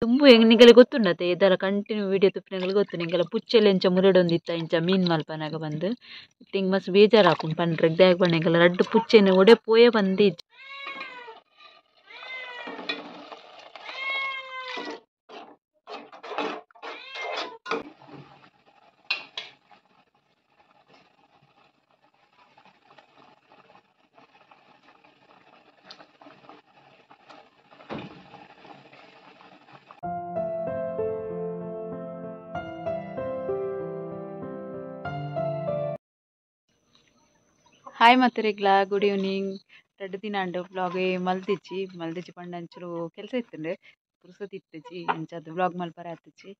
ದುಂಬು ನಿಗಲೆ ಗೊತ್ತುಂಡತೆ ಇದಾಲ continue video ತುಪ್ಪಿನಗಲು ಗೊತ್ತು ನಿಂಗೆಲ್ಲ ಪುಚ್ಚೆಲೆ ಇಂಚ ಮುರೆಡೊಂದಿತ್ತ ಇಂಚ ಮೀನ್ ಮಲ್ಪನಾಗ ಬಂದು ತಿಂಗ್ ಮಸ್ತ್ ಬೇಜಾರು ಹಾಕೊಂಡು ಪಂಡ್ರೆ ದಾಗ್ ಬಣ್ಣ ರಡ್ಡು ಪುಚ್ಚೆನೆ ಒಡೆ ಪೋಯೆ ಬಂದು. ಹಾಯ್ ಮತ್ತರಿಗ್ಲ ಗುಡ್ ಈವ್ನಿಂಗ್. ರಡ್ಡು ದಿನ ಅಂಡು ವ್ಲಾಗ್ ಮಲ್ತಿಚ್ಚಿ ಮಲ್ತಿಚ್ಚಿ ಪಂಡ ಅಂಚೂರು ಕೆಲಸ ಇತ್ತುಂಡು ಪುರ್ಸೊತ್ತು ಇತ್ತುಜಿ ಅಂಚಾದ್ ವ್ಲಾಗ್ ಮಲ್ಪರೆ ಆತಿಜಿ.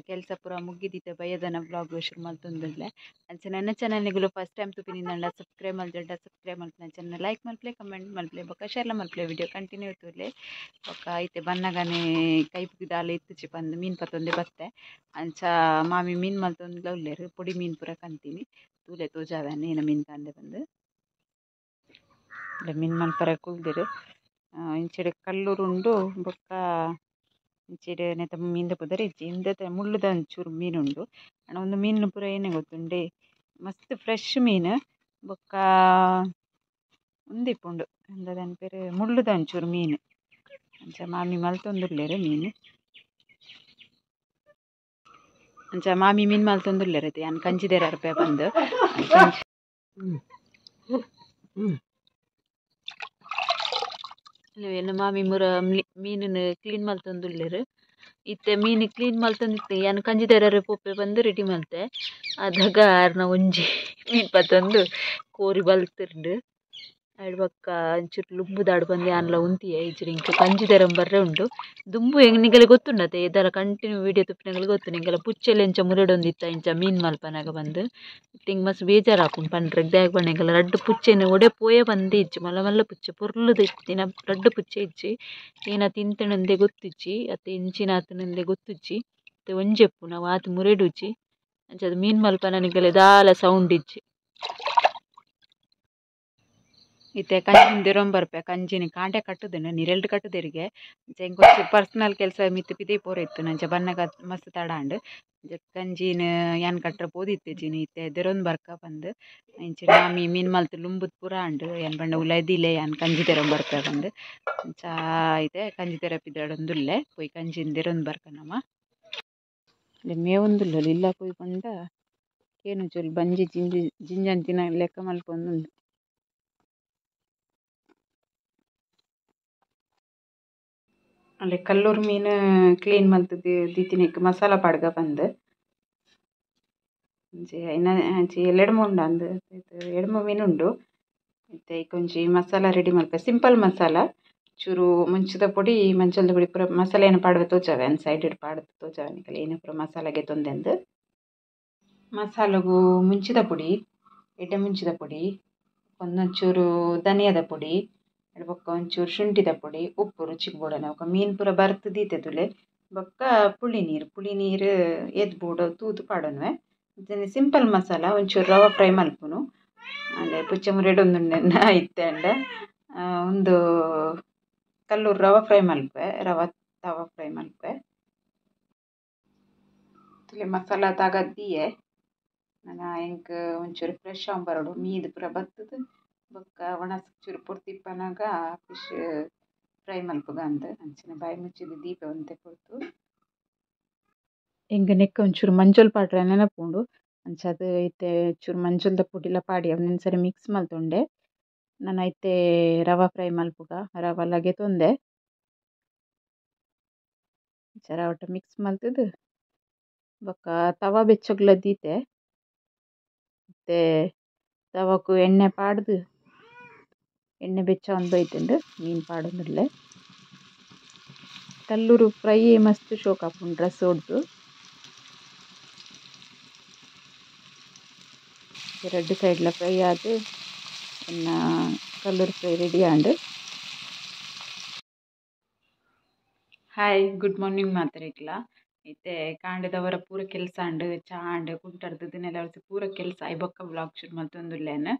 ಕೆಲಸ ಪೂರ ಮುಗಿದಿತ್ತೆ ಬಯ್ಯದನ ವ್ಲಾಗ್ ಶುರು ಮಲ್ತೊಂದುಲ್ಲೆ. ಅಂಚ ನನ್ನ ಚಾನಲ್ ನಿಗುಲು ಫಸ್ಟ್ ಟೈಮ್ ತೂಪಿನಿಂದಂಡ ಸಬ್ಸ್ಕ್ರೈಬ್ ಮಲ್ಜಂಡ ಸಬ್ಸ್ಕ್ರೈಬ್ ಮಲ್ಪುನ ಚಾನಲ್ ಲೈಕ್ ಮಲ್ಪಲೆ ಕಮೆಂಟ್ ಮಲ್ಪಲೆ ಬೊಕ್ಕ ಶೇರ್ಲ ಮಲ್ಪಲೆ ವಿಡಿಯೋ ಕಂಟಿನ್ಯೂ ತೂಲೆ. ಬೊಕ್ಕ ಇತ್ತೆ ಬನ್ನಗನೆ ಕೈಪುಗ್ ದಾಲ ಇತ್ತುಜಿ ಪಂದ್ ಮೀನ್ ಪತ್ತೊಂದೆ ಬತ್ತೆ. ಅಂಚ ಮಾಮಿ ಮೀನ್ ಮಲ್ತೊಂದುಲ ಉಲ್ಲೆರ್ ಪೊಡಿ ಮೀನ್ ಪೂರ ಕಂತೀನಿ ತೂಲೆ ತೋಜಾವೆ ಏನ ಮೀನ್ ಕಂದೆ ಬಂದು. ಮೀನ್ ಮಲ್ಪರೆ ಕುಲ್ದೆರ್ ಇಂಚಿಡ್ ಕಲ್ಲೂರು ಉಂಡು ಬೊಕ್ಕ ಇಂಚಿಡ್ ನೆತ್ತ ಮೀನ್ದ ಪುದರ್ ಇಜ್ಜಿ ಇಂದೆತ ಮುಳ್ಳುದ ಒಂಚೂರು ಮೀನು ಉಂಡು. ಆಂಡ ಒಂದು ಮೀನು ಪೂರ ಏನೇ ಗೊತ್ತುಂಡೆ ಮಸ್ತ್ ಫ್ರೆಶ್ ಮೀನು ಬೊಕ್ಕ ಉಂದಿಪ್ಪುಂಡು ಎಂತ ಪೇರು ಮುಳ್ಳುದ ಒಂಚೂರು ಮೀನು. ಅಂಚ ಮಾಮಿ ಮಲ್ತೊಂದುಲ್ಲೆರ್ ಮೀನು. ಅಂಚ ಮಾಮಿ ಮೀನು ಮಲ್ತೊಂದುಲ್ಲೆರ್ ಯಾನ್ ಕಂಜಿದೇರ ಅರ್ಪೆ ಬಂದು. ಎನ್ನ ಮಾಮಿ ಮುರ ಮೀನನ್ನು ಕ್ಲೀನ್ ಮಲ್ತೊಂದುಲ್ಲೆರ್. ಇತ್ತೆ ಮೀನು ಕ್ಲೀನ್ ಮಲ್ತೊಂದಿತ್ತೆ ಯಾನ್ ಕಂಜಿದೇರರೆ ಪೋಪೆ ಬಂದು ರೆಡಿ ಮಲ್ತೆ. ಅದಾಗ ಆರ್ನ ಒಂಜಿ ಮೀನು ಪತ್ತೊಂದು ಕೋರಿ ಬಲ್ತಿರ್ಂಡು. ಐಡ್ ಬೊಕ್ಕ ಒಂಚೂರು ಲುಂಬುದಾಡ್ ಬಂದು ಯಾನ್ಲ ಉಂತಿಯೆ ಇಜ್ಜಿಡ ಇಂಕ್ ಕಂಜಿದೇರಂ ಬರ್ರೆ ಉಂಡು. ದುಂಬು ನಿಗಲೆ ಗೊತ್ತುಂಡತೆ ಇದಾಲ ಕಂಟಿನ್ಯೂ ವಿಡಿಯೋ ತುಪ್ಪಿನಗಲು ಗೊತ್ತು ನಿಂಗೆಲ್ಲ ಪುಚ್ಚೆಲೆ ಇಂಚ ಮುರೆಡೊಂದಿತ್ತ ಇಂಚ ಮೀನ್ ಮಲ್ಪನಾಗ ಬಂದು ತಿಂಗ್ ಮಸ್ತ್ ಬೇಜಾರು ಹಾಕೊಂಡು ಪಂಡ್ರೆ ದಾಗ್ ಬಣ್ಣ ಎಂಕಲ್ಲ ರಡ್ಡು ಪುಚ್ಚೆನೆ ಒಡೆ ಪೋಯೆ ಬಂದು ಇಜ್ಜಿ ಮಲ್ಲ ಮಲ್ಲ ಪುಚ್ಚೆ ಪೊರ್ಲುದ ಇತ್ತಿನ ರಡ್ಡು ಪುಚ್ಚೆ ಇಜ್ಜಿ ಏನ ತಿಂತಣಂದೆ ಗೊತ್ತಿಜ್ಜಿ ಅತ್ತೆ ಇಂಚಿನ ಆತನಂದೆ ಗೊತ್ತಿಜ್ಜಿ ಅತ್ತೆ ಒಂಜೆಪ್ಪು ನಾವು ಆತು ಮುರೆಡುಜ್ಜಿ. ಅಂಚ ಅದು ಮೀನ್ ಮಲ್ಪನ ನಿಗಲೆ ದಾಲ ಸೌಂಡ್ ಇಜ್ಜಿ. ಇತ್ತೆ ಕಂಜಿನ ದೆರೊಂಬರ್ಪೆ ಕಂಜಿನ ಕಾಂಡೆ ಕಟ್ಟುದನ್ನು ನಿರೆಲ್ಡ್ ಕಟ್ಟುದೆರಿಗೆ ಅಂಚ ಇಂಕೊಂಚಿ ಪರ್ಸನಲ್ ಕೆಲಸ ಮಿತ್ತ್ ಪಿದಯಿ ಪೋರೆ ಇತ್ತು ಅಂಚ ಬನ್ನಗ ಮಸ್ತ್ ತಡ ಆಂಡ್. ಕಂಜಿನ ಯಾನ್ ಕಟ್ಟರೆ ಪೋದಿತ್ತಿಜಿನಿ ಇತ್ತೆ ದೆರೊಂದು ಬರ್ಕ ಪಂದ್ ಇಂಚ ಮಾಮಿ ಮೀನ್ ಮಲ್ತ್ ಲುಂಬುದ್ ಪೂರ ಆಂಡ್. ಯಾನ್ ಪಂಡ ಉಲಾಯಿ ದೀಲೆ ಯಾನ್ ಕಂಜಿ ದೆರೊಂಬರ್ಪೆ ಪಂದ್. ಅಂಚ ಇತ್ತೆ ಕಂಜಿ ದೆರ ಪಿದಾಡೊಂದುಲ್ಲೆ ಪೋಯಿ ಕಂಜಿನ ದೆರೊಂದು ಬರ್ಕ ನಮ. ಮೇವೊಂದುಲ್ಲೆರ್ ಇಲ್ಲ ಪೋಯಿ ಪಂಡ ಕೇನುಜೊಲು ಬಂಜಿ ಜಿಂಜಿ ಜಿಂಜಂತಿನ ಲೆಕ್ಕ ಮಲ್ಪೊಂದುಂಡು. ಅಲ್ಲೇ ಕಲ್ಲೂರು ಮೀನು ಕ್ಲೀನ್ ಮಲ್ತ್ ದೀತಿನೆಕ್ ಮಸಾಲ ಪಾಡ್ಗ ಪಂದ್. ಒಂಜಿ ಐನ ಒಂಜಿ ಎಡ್ಮ ಉಂಡು ಅಂದ್ ಎಡ್ಮ ಮೀನು ಉಂಡು. ಇತ್ತೆ ಐಕೊಂಜಿ ಮಸಾಲ ರೆಡಿ ಮಲ್ಪೆ ಸಿಂಪಲ್ ಮಸಾಲ ಚೂರು ಮುಂಚಿದ ಪೊಡಿ ಮಂಚಲ್ದ ಪೊಡಿ ಪೂರ ಮಸಾಲೆ ಏನ ಪಾಡ್ವೆ ತೋಜಾವೆ ಅಂದ್ ಸೈಡ್ ಪಾಡ್ದ್ ತೋಜಾವೆ ನಿಕಲೆ ಏನ ಪೂರ ಮಸಾಲೆಗೆ ತೊಂದೆಂದು. ಮಸಾಲೆಗು ಮುಂಚಿದ ಪೊಡಿ ಎಡ್ಡೆ ಮುಂಚಿದ ಪೊಡಿ ಒಂದೊಂಚೂರು ಧನಿಯಾದ ಪೊಡಿ ಬೊಕ್ಕ ಒಂಚೂರು ಶುಂಠಿದ ಪೊಡಿ ಉಪ್ಪು ರುಚಿಗೆ ಬೋಡನೆ ಬೊಕ್ಕ ಮೀನು ಪೂರ ಬರ್ತ್ ದೀತೆ ತುಲೆ ಬೊಕ್ಕ ಪುಳಿ ನೀರು ಪುಳಿ ನೀರು ಏತ್ ಬೋಡು ತೂದು ಪಾಡೊನ್ವೆ. ಅಂಚನೆ ಸಿಂಪಲ್ ಮಸಾಲ ಒಂಚೂರು ರವೆ ಫ್ರೈ ಮಲ್ಪುನು ಅಂದೆ ಪುಚ್ಚೆ ಮುರೆಡೊಂದುಂಡೆನ್ನ ಇತ್ತೆ ಅಂಡ ಉಂದು ಕಲ್ಲೂರು ರವೆ ಫ್ರೈ ಮಲ್ಪೆ ರವೆ ತವ ಫ್ರೈ ಮಲ್ಪೆ. ತುಲೆ ಮಸಾಲ ತಾಗದ್ ದೀಯೆ ನನ ಎಂಕ್ ಒಂಚೂರು ಫ್ರೆಶ್ ಆವೊಂದು ಬರೊಡು ಮೀದು ಪೂರ ಬತ್ತುದು ಬೊಕ್ಕ ಒಣಸ್ ಚೂರು ಪೊರ್ತಿಪ್ಪನಗ ಫಿಶ್ ಫ್ರೈ ಮಲ್ಪುಗ ಅಂದ್ ಅಂಚನೆ ಬಾಯಿ ಮುಚ್ಚಿದ್ ದೀಪೆ ಒಂತೆ ಪೊರ್ತು. ಎಂಕ್ ನೆಕ್ಕ್ ಒಂಚೂರು ಮಂಜೊಲ್ ಪಾಡ್ರೆ ನೆನಪುಂಡು. ಅಂಚಾದ್ ಇತ್ತೆ ಚೂರು ಮಂಜೊಲ್ದ ಪೊಡಿಲ ಪಾಡಿ ಅವ್ನೆನ್ ಸರಿ ಮಿಕ್ಸ್ ಮಲ್ತೊಂಡೆ. ನನ ಇತ್ತೆ ರವೆ ಫ್ರೈ ಮಲ್ಪುಗ ರವೆ ಲಗೆತೊಂದೆ ಅಂಚ ರವಟ ಮಿಕ್ಸ್ ಮಲ್ತುದು ಬೊಕ್ಕ ತವ ಬೆಚ್ಚಗ್ಲ ದೀತೆ. ಇತ್ತೆ ತವಕ್ ಎಣ್ಣೆ ಪಾಡ್ದು ಎಣ್ಣೆ ಬೆಚ್ಚ ಆವೊಂದು ಬೈದುಂಡು ಮೀನ್ ಪಾಡೊಂದುಲ್ಲೆ. ಕಲ್ಲೂರು ಫ್ರೈ ಮಸ್ತ್ ಶೋಕ್ ಆಪುಂಡು ರಸೊಡ್ದು. ರಡ್ಡ್ ಸೈಡ್ಲ ಫ್ರೈ ಆದ್ ಎನ್ನ ಕಲ್ಲೂರು ಫ್ರೈ ರೆಡಿ ಆಂಡ್. ಹಾಯ್ ಗುಡ್ ಮಾರ್ನಿಂಗ್ ಮಾತೆರೆಗ್ಲ. ಇತ್ತೆ ಕಾಂಡೆದವರ ಪೂರ ಕೆಲಸ ಆಂಡ್ ಚಾ ಆಂಡ್ ಕುಂಟರ್ದ್ ದಿನೆಲ ಪೂರ ಕೆಲಸ ಆಯಿ ಬೊಕ್ಕ ವ್ಲಾಗ್ ಶುರು ಮಲ್ತೊಂದುಲ್ಲೆ ಯಾನ್.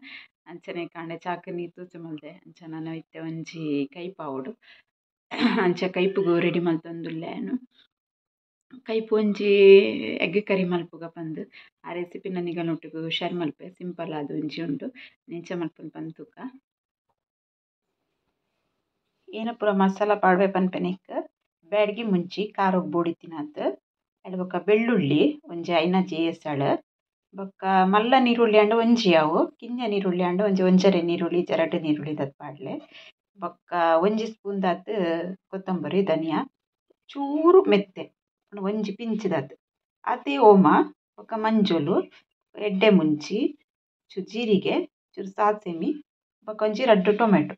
ಅಂಚನೆ ಕಾಂಡೆ ಚಾಕ್ ನೀರ್ ತೂಜೆ ಮಲ್ದೆ. ಅಂಚ ನನ ಇತ್ತೆ ಒಂಜಿ ಕೈಪಾವೊಡು. ಅಂಚ ಕೈಪುಗು ರೆಡಿ ಮಲ್ತೊಂದುಲ್ಲೆ ಕೈಪು ಒಂಜಿ ಎಗ್ ಕರಿ ಮಲ್ಪುಗ ಪಂದ್ ಆ ರೆಸಿಪಿ ನಿಗಲೊಟ್ಟುಗು ಶೇರ್ ಮಲ್ಪೆ ಸಿಂಪಲ್ ಆದ್ ಒಂಜಿ ಉಂಡು ಎಂಚ ಮಲ್ಪುನು ಪಂದ್ ತೂಕ. ಏನ ಪೂರ ಮಸಾಲ ಪಾಡ್ವೆ ಪನ್ಪೆನೆಕ್ ಬ್ಯಾಡ್ಗಿ ಮುಂಚಿ ಖಾರೊಗ್ ಬೋಡಿತ್ತಿನಾತ್ ಅಡ್ ಬೊಕ್ಕ ಬೆಳ್ಳುಳ್ಳಿ ಒಂಜಿ 5 ಎಸಳು ಬೊಕ್ಕ ಮಲ್ಲ ನೀರುಳ್ಳಿ ಅಂಡ ಒಂಜಿ ಅವು ಕಿಂಜ ನೀರುಳ್ಳಿ ಅಂಡ ಒಂಜಿ ಒಂಜರೆ ನೀರುಳ್ಳಿ ಜರಡು ನೀರುಳ್ಳಿ ದತ್ ಪಾಡ್ಲೆ ಬೊಕ್ಕ ಒಂಜಿ ಸ್ಪೂನ್ ದಾತ್ ಕೊತ್ತಂಬರಿ ಧನಿಯಾ ಚೂರು ಮೆತ್ತೆ ಒಂಜಿ ಪಿಂಚ್ ದಾತ್ ಅದೇ ಓಮ ಬೊಕ್ಕ ಮಂಜೊಲು ಎಡ್ಡೆ ಮುಂಚಿ ಚೂರು ಜೀರಿಗೆ ಚೂರು ಸಾಸಿಮೆ ಬೊಕ್ಕ ಒಂಜಿ ರಡ್ಡು ಟೊಮೆಟೊ.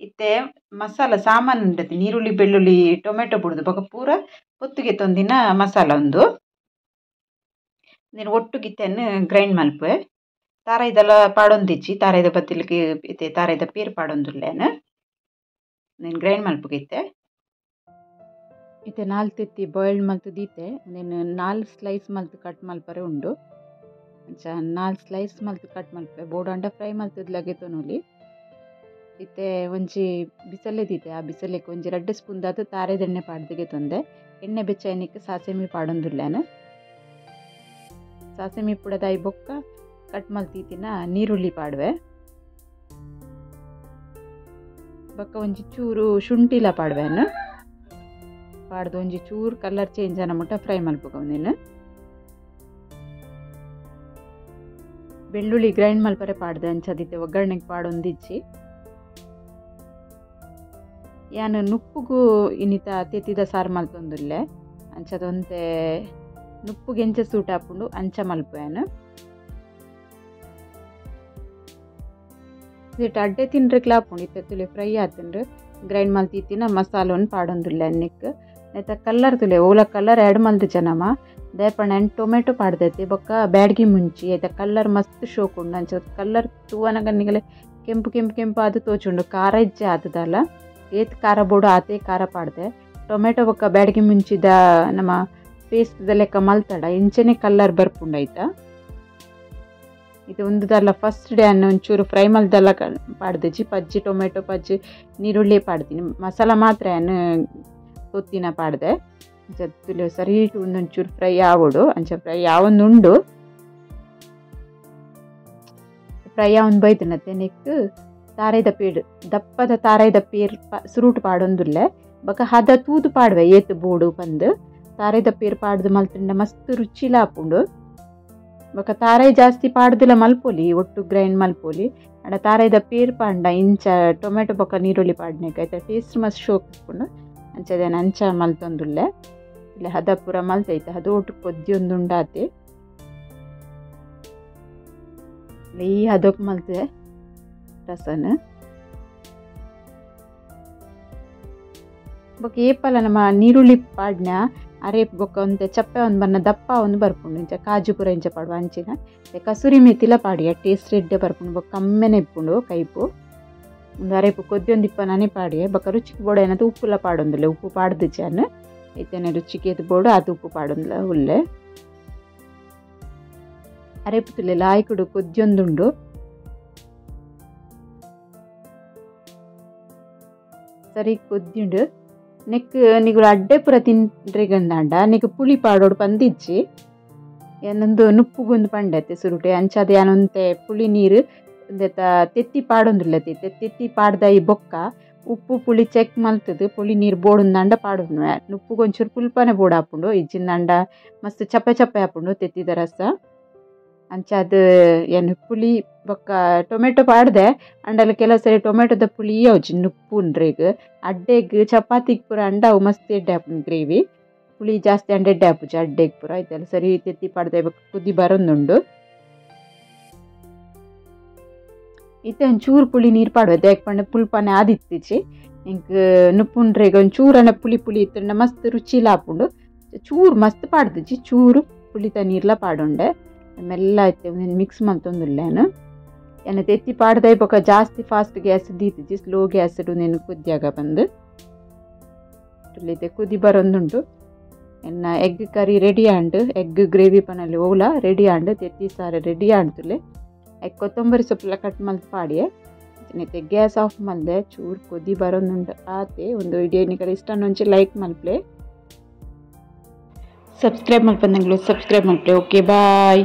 ಇತ್ತೆ ಮಸಾಲ ಸಾಮಾನು ಉಂಡತಿ ನೀರುಳ್ಳಿ ಬೆಳ್ಳುಳ್ಳಿ ಟೊಮೆಟೊ ಬುಡ್ದು ಬೊಕ್ಕ ಪೂರ ಪೊತ್ತುಗೆ ತೊಂದಿನ ಮಸಾಲ ಉಂದು ನೀನು ಒಟ್ಟುಗಿತ್ತೆನ್ ಗ್ರೈಂಡ್ ಮಲ್ಪೆ ತಾರಾಯ್ದೆಲ್ಲ ಪಾಡೊಂದಿಜ್ಜಿ ತಾರಾಯ್ದ ಬತ್ತಿಲಿಕ್ಕೆ ಇತ್ತೆ ತಾರಾಯ್ದ ಪೇರು ಪಾಡೊಂದುಲ್ಲೇನು ನೀನು ಗ್ರೈಂಡ್ ಮಲ್ಪುಗಿತ್ತೆ. ಇತ್ತೆ 4 ತೆತ್ತಿ ಬಾಯ್ಲ್ಡ್ ಮಲ್ತು ದೀತೆ ನೀನು 4 ಸ್ಲೈಸ್ ಮಲ್ತು ಕಟ್ ಮಲ್ಪರೆ ಉಂಡು ಅಂಚ 4 ಸ್ಲೈಸ್ ಮಲ್ತು ಕಟ್ ಮಲ್ಪೆ ಬೋಡಂಡ ಫ್ರೈ ಮಲ್ತದ್ಲಾಗೆ ತೊನೊಲಿ. ಇತ್ತೆ ಒಂಜಿ ಬಿಸಲೆ ದೀತೆ ಆ ಬಿಸಲೆಕ್ ಒಂಜಿ 2 ಸ್ಪೂನ್ ದಾತ್ ತಾರೆದೆಣ್ಣೆ ಪಾಡ್ದಿಗೆ ತೊಂದೆ ಎಣ್ಣೆ ಬೆಚ್ಚ ಸಾಸೆಮಿ ಪಾಡೊಂದುಲ್ಲೇನು ಸಾಸೆಮಿ ಪುಡದಾಯಿ ಬೊಕ್ಕ ಕಟ್ ಮಲ್ತೀತಿನ ನೀರುಳ್ಳಿ ಪಾಡುವೆ ಬೊಕ್ಕ ಒಂಜಿ ಚೂರು ಶುಂಠಿಲ ಪಾಡುವೆನು ಪಾಡ್ದು ಒಂಜಿ ಚೂರು ಕಲರ್ ಚೇಂಜ್ ಆನ ಮುಟ್ಟ ಫ್ರೈ ಮಲ್ಪುಗ ನೀನು. ಬೆಳ್ಳುಳ್ಳಿ ಗ್ರೈಂಡ್ ಮಲ್ಪರೆ ಪಾಡ್ದೆ ಅಂಚದಿತ್ತೆ ಒಗ್ಗರಣೆಗೆ ಪಾಡೊಂದಿಜ್ಜಿ. ಯಾನ್ ನುಪ್ಪುಗು ಇನ್ನಿತ ತೆತ್ತಿದ ಸಾರು ಮಲ್ತೊಂದುಲ್ಲೆ ಅಂಚದೊಂತೆ ನುಪ್ಪುಗೆ ಎಂಚ ಸೂಟ್ ಆಪುಂಡು ಅಂಚ ಮಲ್ಪುವೆನು. ಇಟ್ಟು ಅಡ್ಡೆ ತಿನ್ರೆಕ್ಲ ಆಪುಂಡು ಇತ್ತೆ ತುಲೆ ಫ್ರೈ ಆತುಂಡು ಗ್ರೈಂಡ್ ಮಲ್ತಿತ್ತಿನ ಮಸಾಲವನ್ನು ಪಾಡೊಂದುಲ್ಲೆ ಅನ್ನಿಕ್ ನೆತ್ತ ಕಲ್ಲರ್ ತುಲೆ ಓಲ ಕಲ್ಲರ್ ಆ್ಯಡ್ ಮಲ್ದು ಜನಮ ದೇಪಣ್ಣ ಟೊಮೆಟೊ ಪಾಡ್ದೈತಿ ಬೊಕ್ಕ ಬ್ಯಾಡ್ಗಿ ಮುಂಚಿ ಐತ ಕಲ್ಲರ್ ಮಸ್ತ್ ಶೋಕ್ ಉಂಡು ಅಂಚ ಕಲ್ಲರ್ ತೂವನಗ ನಿಗಲೆ ಕೆಂಪು ಕೆಂಪು ಕೆಂಪು ಆದ್ ತೋಚುಂಡು ಖಾರ ಇಜ್ಜೆ ಆತದಲ್ಲ ಏತ್ ಖಾರ ಬೋಡು ಆತೆ ಖಾರ ಪಾಡ್ದೆ ಟೊಮೆಟೊ ಬೊಕ್ಕ ಬ್ಯಾಡ್ಗಿ ಮುಂಚಿದ ನಮ್ಮ ಪೇಸ್ಟ್ ಲೆಕ್ಕ ಮಲ್ತಡ ಇಂಚನೆ ಕಲ್ಲರ್ ಬರ್ಪುಂಡು ಆಯ್ತಾ. ಇದು ಒಂದುದಲ್ಲ ಫಸ್ಟ್ ಡೇ ಅನ್ನ ಒಂಚೂರು ಫ್ರೈ ಮಲ್ದಲ್ಲ ಪಾಡ್ದಿಜ್ಜಿ ಪಜ್ಜಿ ಟೊಮೆಟೊ ಪಜ್ಜಿ ನೀರುಳ್ಳಿ ಪಾಡ್ತೀನಿ ಮಸಾಲ ಮಾತ್ರ ಅನ್ನ ತೊತ್ತಿನ ಪಾಡ್ದೆ ಅಂಚ ಸರಿ ಒಂದೊಂಚೂರು ಫ್ರೈ ಆವಡು ಅಂಚ ಫ್ರೈ ಯಾವೊಂದುಂಡು ಫ್ರೈ ಆವೊಂದು ಬೈದನತ್ತೆ ನೆಕ್ ತಾರೈದ ಪೇಡು ದಪ್ಪದ ತಾರೈದ ಪೇರ್ ಸುರುಟು ಪಾಡೊಂದುಲ್ಲೆ ಬೊಕ್ಕ ಹದ ತೂದು ಪಾಡುವೆ ಏತ್ ಬೋಡು ಪಂದ್ ತಾರೈದ ಪೇರು ಪಾಡ್ದು ಮಲ್ತುಂಡ ಮಸ್ತ್ ರುಚಿಲ ಆಪುಂಡು. ಬೊಕ್ಕ ತಾರೈ ಜಾಸ್ತಿ ಪಾಡ್ದಿಲ್ಲ ಮಲ್ಪೊಲಿ ಒಟ್ಟು ಗ್ರೈಂಡ್ ಮಲ್ಪೊಲಿ ಅಂಡ ತಾರೈದ ಪೇರು ಪಾಂಡ ಇಂಚ ಟೊಮೆಟೊ ಬೊಕ್ಕ ನೀರುಳ್ಳಿ ಪಾಡ್ನೆಕ್ ಐತ ಟೇಸ್ಟ್ ಮಸ್ತ್ ಶೋಕ್ ಇಪ್ಪುಂಡು ಅಂಚದೇನ ಅಂಚ ಮಲ್ತೊಂದುಲ್ಲೆ ಇಲ್ಲ ಹದ ಪೂರ ಮಲ್ತೈತೆ ಅದು ಒಟ್ಟು ಕೊದ್ದಿಯೊಂದುಂಡಾತೆ ಈ ಹದಕ್ಕೆ ಮಲ್ತೆ ರಸನ. ಬೊಕ್ಕ ಏಪಲ ನಮ್ಮ ನೀರುಳ್ಳಿ ಪಾಡ್ನ ಅರೇಪ್ ಬೊಕ್ಕ ಒಂತೆ ಚಪ್ಪೆ ಒಂದು ಬಣ್ಣ ದಪ್ಪ ಒಂದು ಬರ್ಪುಂಡು ಇಂಚ ಕಾಜು ಪೂರ ಇಂಚ ಪಾಡುವ ಅಂಚಿನ ಕಸೂರಿ ಮೆಥಿಲ ಪಾಡಿಯ ಟೇಸ್ಟ್ ಎಡ್ಡೆ ಬರ್ಪುಂಡು ಬೊಕ್ಕ ಕಮ್ಮೆನೆ ಇಪ್ಪುಂಡು ಕೈಪು ಒಂದು ಅರೇಪು ಕೊದ್ದಿಯೊಂದು ಇಪ್ಪನಾನೆ ಪಾಡಿಯೆ ಬೊಕ್ಕ ರುಚಿಗೆ ಬೋಡ ಏನಾದ್ರು ಉಪ್ಪುಲ ಪಾಡೊಂದುಲ್ಲೆ ಉಪ್ಪು ಪಾಡ್ದು ಜಾನ್ ಇತ್ತೇನೆ ರುಚಿಗೆ ಎದ್ದು ಬೋಡು ಅದು ಉಪ್ಪು ಪಾಡೊಂದುಲ್ಲ ಉಲ್ಲೆ ಅರೇಪು ತುಲೆ ಲಾಯ್ಕುಡು ಕೊದ್ದಿಯೊಂದುಂಡು. ಸರಿ ಕೊದ್ದಿಂಡು ನೆಕ್ ನಿಗುಲು ಅಡ್ಡೆ ಪೂರ ತಿನ್ರೆಗಂದಾಂಡ ನೆಕ್ ಪುಳಿ ಪಾಡೋಡು ಪಂದಿಜ್ಜಿ ಏನೊಂದು ನುಪ್ಪುಗೊಂದು ಪಂಡತೆ ಸುರುಟೆ ಅಂಚಾದ ಯಾನೊಂತೆ ಪುಳಿ ನೀರು ಒಂದೆತ ತೆತ್ತಿ ಪಾಡೊಂದುಲ್ಲ ತೆತ್ತಿ ಪಾಡ್ದ ಈ ಬೊಕ್ಕ ಉಪ್ಪು ಪುಳಿ ಚೆಕ್ ಮಲ್ತದು ಪುಳಿ ನೀರು ಬೋಡುಂದಾಂಡ ಪಾಡೊಂದು ನುಪ್ಪುಗೊಂಚೂರು ಪುಲ್ಪನೆ ಬೋಡು ಆಪುಂಡು ಇಜ್ಜಿಂದಾಂಡ ಮಸ್ತ್ ಚಪ್ಪೆ ಚಪ್ಪೆ ಆಪುಂಡು ತೆತ್ತಿದ ರಸ ಅಂಚಾದ ಏನು ಪುಳಿ ಬೊಕ್ಕ ಟೊಮೆಟೊ ಪಾಡ್ದೆ ಅಂಡಲ ಕೆಲವು ಸರಿ ಟೊಮೆಟೊದ ಪುಳಿ ಯಾವ್ಜಿ ನುಪ್ಪುಂಡ್ರೆಗ್ ಅಡ್ಡೆಗ್ ಚಪಾತಿಗೆ ಪೂರ ಅಂಡ ಅವು ಮಸ್ತ್ ಎಡ್ಡೆ ಆಪುಂಡು ಗ್ರೇವಿ ಪುಳಿ ಜಾಸ್ತಿ ಅಂಡ ಎಡ್ಡೆ ಆಪುಜಿ ಅಡ್ಡೆಗ್ ಪೂರ ಐತೆಲ್ಲ ಸರಿ ತೆತ್ತಿ ಪಾಡ್ದೆ ಬೊಕ್ಕ ಕುದಿ ಬರೊಂದುಂಡು. ಇತ್ತೆ ಒಂಚೂರು ಪುಳಿ ನೀರು ಪಾಡುವೆ ದಾಯೆ ಪಂಡ ಪುಲ್ಪನೆ ಆದಿತ್ತಿಜಿ ಇಂಕ್ ನುಪ್ಪುಂಡ್ರೆಗ್ ಒಂಚೂರನ್ನ ಪುಳಿ ಪುಳಿ ಇತ್ತಂಡ ಮಸ್ತ್ ರುಚಿಲ ಆಪುಂಡು ಚೂರು ಮಸ್ತ್ ಪಾಡ್ದಿಜ್ಜಿ ಚೂರು ಪುಳಿತ ನೀರ್ಲ ಪಾಡೊಂಡೆ ಮೆಲ್ಲ ಐತೆ ಮಿಕ್ಸ್ ಮಲ್ತೊಂದುಲ್ಲೇನು ಏನ ತೆತ್ತಿ ಪಾಡ್ದೈ ಬೊಕ್ಕ ಜಾಸ್ತಿ ಫಾಸ್ಟ್ ಗ್ಯಾಸ್ ದೀತಿಜಿ ಸ್ಲೋ ಗ್ಯಾಸ್ ನೀನು ಕುದಿಯಾಗ ಬಂದು ಕುದಿ ಬರೊಂದುಂಡು. ಎನ್ನ egg curry ready and egg gravy ಪನಲ್ಲಿ ಓಲ ರೆಡಿ ಆಂಡ್ ತೆತ್ತಿ ಸಾರು ರೆಡಿ ಆಂಡ್ತುಲೆ ಎಗ್ ಕೊತ್ತಂಬರಿ ಸೊಪ್ಪೆಲ್ಲ ಕಟ್ ಮಲ್ತ್ ಪಾಡಿಯೆ ಇತ್ತೆ ಗ್ಯಾಸ್ ಆಫ್ ಮಲ್ದೆ ಚೂರು ಕೊದಿ ಬರೋದುಂಡು ಆತೆ ಒಂದು ವಿಡಿಯೋ ನಿಕಲ್ ಇಷ್ಟ ಒಂಚಿ ಲೈಕ್ ಮಲ್ಪ್ಲೆ ಸಬ್ಸ್ಕ್ರೈಬ್ ಮಲ್ಪಂದಂಗ್ಲು ಸಬ್ಸ್ಕ್ರೈಬ್ ಮಲ್ಪ್ಲೆ. Okay boy.